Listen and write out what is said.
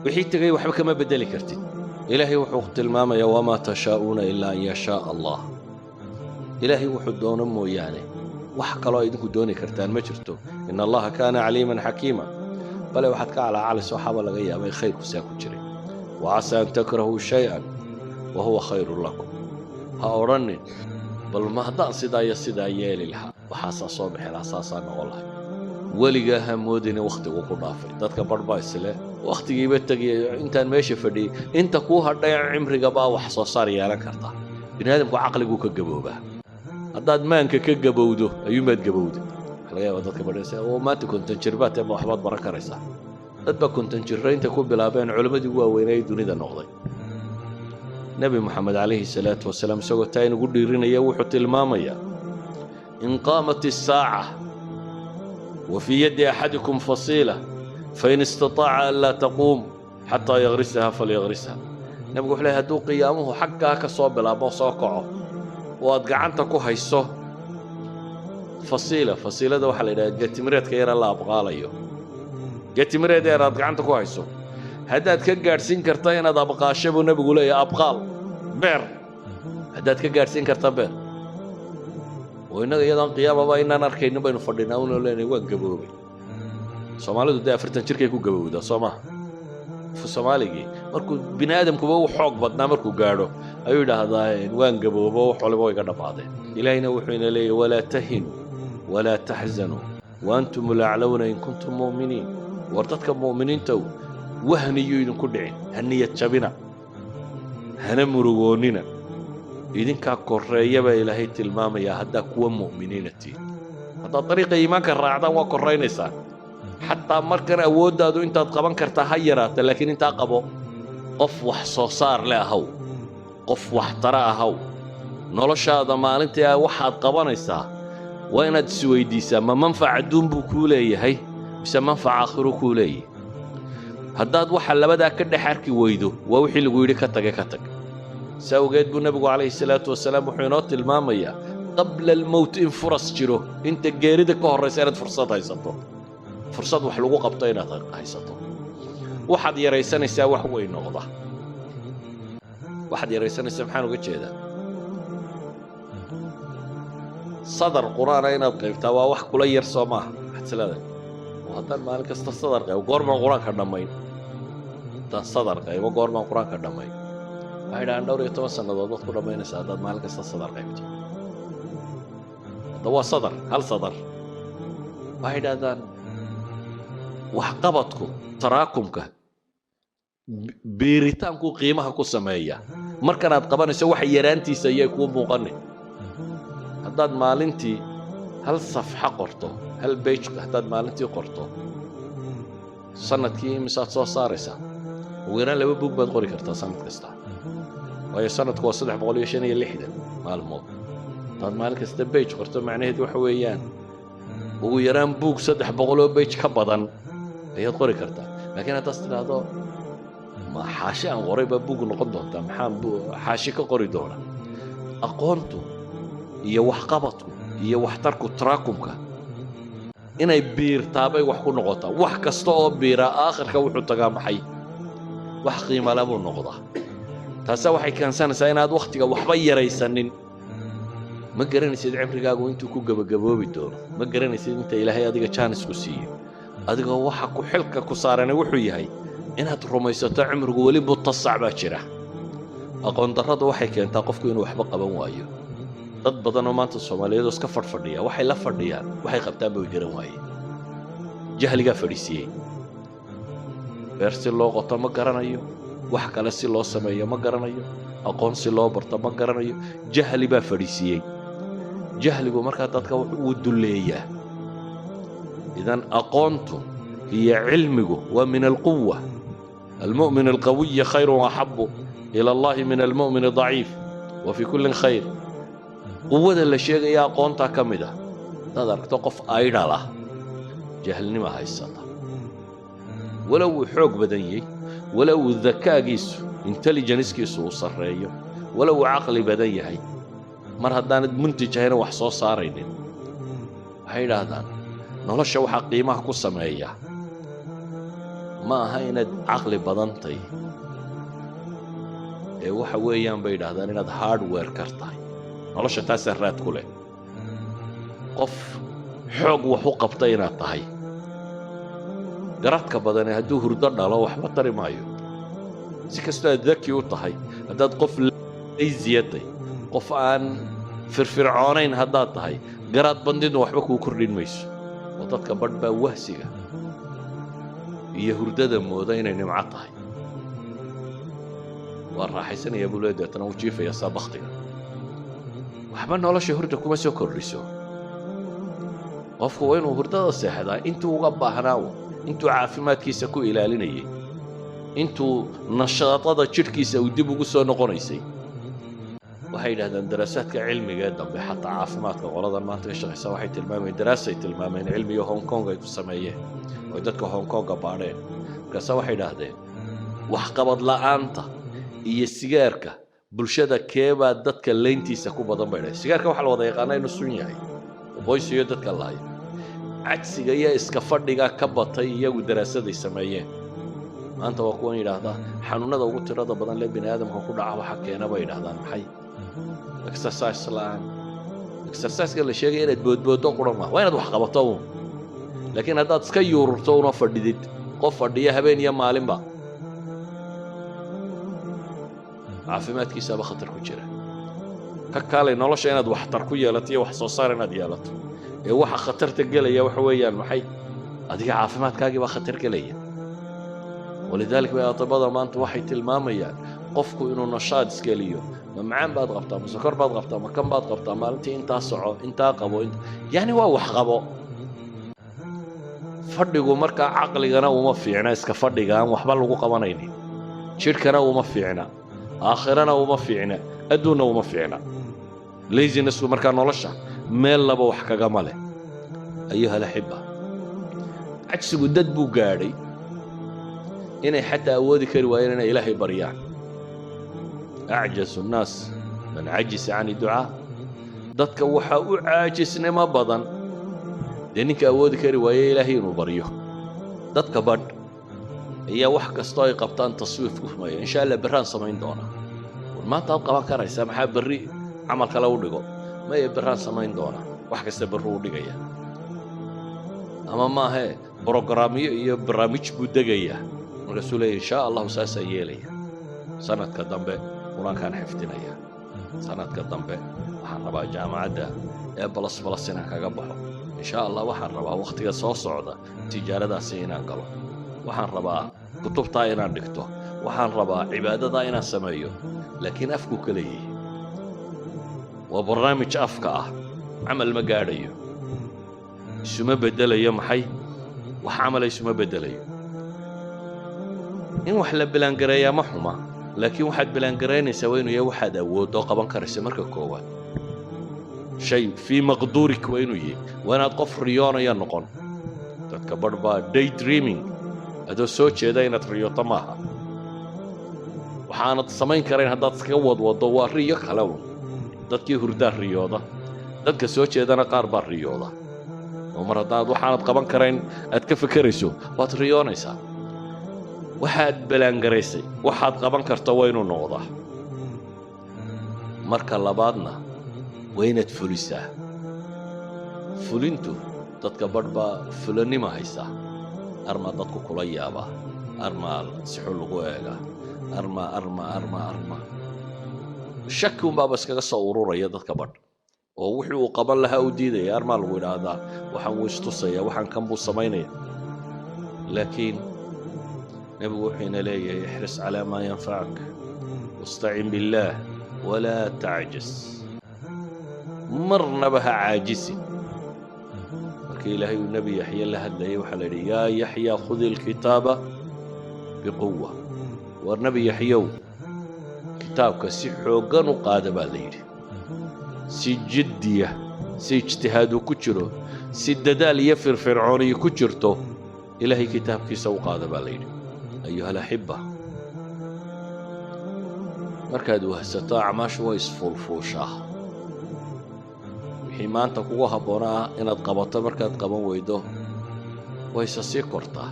Wixii tegay waxba kama beddeli kartid. Ilaahay wuxuu tilmaamayaa: وما تشاءون إلا أن يشاء الله. Ilaahay wuxuu doono mooyaane, wax kaloo idinku dooni kartaan ma jirto. إن الله كان عليما حكيما. Bale waxaad ka calaacalayso waxaaba laga yaabay khayrku saa ku jiray. وعسى أن تكرهوا شيئا وهو خير لكم. Ha odhanin: bal ma haddaan sidaa iyo sidaa yeeli lahaa, waxaasaa soo bixi lahaa, saasaa noqon lahay. Weligaa ha moodina wakhtigu ku dhaafay. Dadka barh baa isle wakhtigiiba tegiya intaan meesha fadhiyey. Inta kuu hadhay cimriga baa wax soo saar yeelan karta. Bini aadamku caqliguu ka gaboobaa. Haddaad maanka ka gabowdo ayuunbaad gabowda. Waxa laga yaabaa dadka badhaysa oo maanta 50 jir baad tee, ma waxbaad baran karaysaa? Dad baa 50 jirra inta ku bilaabeen culammadii ugu waaweynay dunida noqday. Nebi Moxamed عليه الصلاة والسلام isagoo taa inugu dhiirinaya, wuxuu tilmaamayaa: إن قامت الساعة وفي يد أحدكم فصيلة، فإن استطاع ألا تقوم حتى يغرسها فليغرسها. Nebigu wuxuu leey: hadduu qiyaamuhu xaggaa ka soo bilaabo, soo kaco oo aad gacanta ku hayso fasiila. Fasiilada waxaa la yidhaha geetimireedka yara la abqaalayo. Geetimireed yar aad gacanta ku hayso, haddaad ka gaadhsiin karta inaad abqaasho, buu nebigu leeyahay, abqaal, beer. Haddaad ka gaadhsiin karta beer. Oo innaga iyadoon qiyaamaba inaan arkaynin baynu fadhinaa unoo leenahay waan gaboobay. Soomaalidu dee 40 jirkay ku gabowdaa, soo maha? Soomaaligii markuu bini aadamkuba u xoog badnaa markuu gaadho ayuu yidhaahdaa: waan gaboobo, wax waliba way iga dhammaadeen. Ilaahayna wuxuu ina leeyahy: ولا تهنوا ولا تحزنوا وأنتم الأعلون إن كنتم مؤمنين. War dadka mu'miniintow, wahniyuu idinku dhicin, ha niyad jabina, hana murugoonnina, idinkaa korreeya baa Ilaahay tilmaamayaa haddaa kuwa mu'miniina tihin. Haddaad dariiqa iimaanka raacdaan, waa korraynaysaan. Xataa markan awooddaadu intaad qaban kartaa ha yaraata, laakiin intaa qabo. Qof wax soo saar le ahaw, qof waxtara ahaw. Noloshaada maalintii waxaad qabanaysaa waa inaad isweydiisaa: ma manfac adduun buu kuu leeyahay mise manfac aakhiruu kuu leeyahay? Haddaad waxa labadaa ka dhex arki weydo, waa wixii lagu yidhi ka tage, ka tag. Si awgeed buu nebigu عليه الصلاة والسلام wuxuu inoo tilmaamayaa قبل الموت in furas jiro, inta geerida ka horraysa inaad fursad haysato, fursad wax lagu qabto inaad haysato. Waxaad yaraysanaysaa wax weyn noqda. Waxaad yaraysanaysaa maxaan uga jeedaa? Sadar Qur-aana inaad qaybtaa waa wax kula yar, soo maaha? Waxaad is leedahay: oo haddaan maalin kasta sadar qaybo, goormaan Qur-aanka dhammayn? Haddaan sadar qaybo, goormaan Qur-aanka dhammayn? Waxay dhahaan dhowr iyo toban sannadood baad ku dhammaynaysaa haddaad maalin kasta sadar qaybto. Hadda waa sadar, hal sadar. Waxay idhahdaan waxqabadku taraakumka, biiritaanku qiimaha ku sameeya. Markanaad qabanayso waxa yaraantiisa ayay kuu muuqanin. Haddaad maalintii hal safxa qorto, hal page haddaad maalintii qorto, sanadkii imisaad soo saaraysaa? Ugu yaraan laba bug baad qori kartaa sanad kasta, waayo sanadku waa 365 maalmood. Haddaad maalin kasta page qorto, macnaheedu waxa weeyaan ugu yaraan buug 300 oo page ka badan ayaad qori kartaa. Laakiin haddaad tidhaahdo: ma xaashi aan qoray baa buug noqon doontaa? Maxaan xaashi ka qori doona? Aqoontu iyo waxqabadku iyo waxtarku taraakumka inay biirtaabay wax ku noqotaa. Wax kasta oo biiraa aakhirka wuxuu tagaa maxay? Wax qiimale buu noqdaa. Taase waxay keensanaysaa inaad wakhtiga waxba yaraysanin. Ma garanaysid cimrigaagu intuu ku gebagaboobi doono. Ma garanaysid inta Ilaahay adiga jaanisku siiyo. Adigoo waxa ku xilka ku saarani wuxuu yahay inaad rumaysato cimrigu weli mutasac baa jira. Aqoon darradu waxay keentaa qofku inuu waxba qaban waayo. Dad badan oo maanta Soomaaliyeed oo iska fadhfadhiya, waxay la fadhiyaan, waxay qabtaanba way garan waayeen. Jahligaa fadhiisiiyey. Beer si loo qoto ma garanayo, wax kale si loo sameeyo ma garanayo, aqoon si loo barto ma garanayo. Jahli baa fadhiisiiyey. Jahligu markaa dadka wuu dulleeyaa. إذن aqoontu iyo cilmigu waa من القوة. المؤمن القوي خير وأحب إلى الله من المؤمن الضعيف وفي كل خير. Quwada la sheegaya aqoontaa ka mid ah. Haddaad aragto qof idle ah, jahlnima haysata. Walow uu xoog badan yahay, walow uu dakaagiisu, intelligencekiisu uu sarreeyo, walow uu caqli badan yahay, mar haddaanad muntij ahayna, wax soo saaraynin. Waxay idhaahdaan nolosha waxaa qiimaha ku sameeya Ma aha inaad caqli badantay ee waxa weeyaan, bay yidhahdaan, inaad hard worker tahay. Nolosha taasaa raad ku leh, qof xoog wax u qabta inaad tahay. Garadka badane hadduu hurdo dhalo, waxba tari maayo. Si kastoo aad daki u tahay, haddaad qof lazy atay, qof aan firfircoonayn haddaad tahay, garaad bandidna waxba kuu kordhin mayso. Oo dadka badh baa wahsiga iyo hurdada mooda inay nimco tahay. Waa raaxaysanaya buu lee, deetana uu jiifaya saa baktiga. Waxba nolosha hurda kuma soo kordhiso. Qofku waa inuu hurdada seexdaa intuu uga baahnaa, intuu caafimaadkiisa ku ilaalinayay, intuu nashaadada jidhkiisa uu dib ugu soo noqonaysay. Waxay yidhahdaan daraasaadka cilmiga ee dambe, xataa caafimaadka qoladan maanta ka shaqaysa, waxay tilmaamayeen, daraasay tilmaameen cilmiga Hong Kong ay ku sameeyeen oo ay dadka Hong Konga baadheen. Markaase waxay idhaahdeen, waxqabad la'aanta iyo sigaarka bulshada keebaa dadka leyntiisa ku badan, bay dhahen. Sigaarka waxaa la wada yaqaanaa inuu sun yahay oo boysiyo dadka lahayo. Cajsiga iyo iska fadhiga ka batay iyagu daraasaday sameeyeen. Maanta waa kuwan yidhaahdaa xanuunada ugu tirada badan lee bini aadamka ku dhaca waxa keena, bay yidhahdaan, maxay? Exercise la'aan. Exerciseka la sheegaya inaad boodbooddo qura maaha, waa inaad wax qabato uun. Laakiin haddaad iska yuururto una fadhidid, qof fadhiya habeen iyo maalinba, caafimaadkiisaaba khatar ku jira. Ka kaalay nolosha inaad waxtar ku yeelato iyo wax soo saar inaad yeelato ee waxa khatarta gelaya waxa weeyaan maxay? Adiga caafimaadkaagii baa khatar gelaya. ولذلك bay atibada maanta waxay tilmaamayaan qofku inuu nashaad iskeliyo. Ma macaan baad qabtaa, ma sokor baad qabtaa, ma kan baad qabtaa? Maalintii intaa soco, intaa qabo, yani waa wax qabo. Fadhigu markaa caqligana uma fiicna, iska fadhiga aan waxba lagu qabanaynin. Jidhkana uma fiicna, aakhirana uma fiicna, adduunna uma fiicna. Lazinessku markaa nolosha meel laba wax kagama leh. أيها الأحبة, cajsigu dad buu gaadhay inay xataa awoodi kari waayeen inay Ilaahay baryaan. أعجز الناس من عجز عن الدعاء. Dadka waxaa u caajisnimo badan dee ninka awoodi kari waaye Ilaahay inuu baryo. Dadka badh ayaa wax kastoo ay qabtaan taswiif ku maya. Insha Allah berraan samayn doonaa. War, maanta aad qaban karaysaa, maxaa berri camal kale u dhigo? Maya, berraan samayn doonaa. Wax kasta berru u dhigaya. Ama maahee, brogaraamyo iyo barnaamij buu degayaa, markaasuu leeya, insha Allahu saasaa yeelaya, sanadka dambe Qur-aankaan xifdinaya, sanadka dambe waxaan rabaa jaamacadda ee plus plus inaan kaga baxo, insha Allah waxaan rabaa wakhtiga soo socda tijaaradaasi inaan galo, waxaan rabaa kutubtaa inaan dhigto, waxaan rabaa cibaadadaa inaan sameeyo. Laakiin afkuu ka leeyahay, waa barnaamij afka ah, camal ma gaadhayo, isuma beddelayo. Maxay? Wax camala isuma beddelayo. In wax la plan gareeyaa ma xuma, laakiin waxaad plan garaynaysaa waa inuu yahay waxaad awoodoo qaban karaysa. Marka koowaad, shay في مقدورك waa inuu yahay. Waa inaad qof riyoonaya noqon. Dadka badh baa day dreaming, adoo soo jeeda inaad riyooto maaha. Waxaanad samayn karayn haddaad iskaga wadwado, waa riyo kale un. Dadkii hurdaa riyooda, dadka soo jeedana qaar baa riyooda. Oo mar haddaad waxaanad qaban karayn aad ka fekerayso, waad riyoonaysaa. Waxaad plan garaysay waxaad qaban karta waa inuu noqdaa. Marka labaadna waa inaad fulisaa. Fulintu, dadka badh baa fulanima haysaa. Armaa dadku kula yaabaa, armaa si xun lagu eegaa, arma arma arma arma shaki unbaaba iskaga soo ururaya dadka badh, oo wixii uu qaban lahaa u diidaya. Armaa lagu idhaahdaa, waxaan wuu istusaya, waxaan kan buu samaynaya. Laakiin Nebigu wuxuu ina leeyahay: احرص على ما ينفعك واستعن بالله ولا تعجز. Marnaba ha caajisin. Markii Ilaahay uu Nebi Yaxye la hadlayay, waxaa la yidhi: يا يحيى خذ الكتاب بقوة. War Nebi Yaxyow, kitaabka si xooggan u qaada, baa la yidhi. Si jiddiya, si ijtihaadu ku jiro, si dadaal iyo firfircooniyo ku jirto, Ilaahay kitaabkiisa u qaada, baa la yidhi. أيها الأحبة, markaad wahsato, acmaashu way isfuulfuushaa. Wixii maanta kugu habboonaa inaad qabato, markaad qaban weydo, wayse sii kortaa.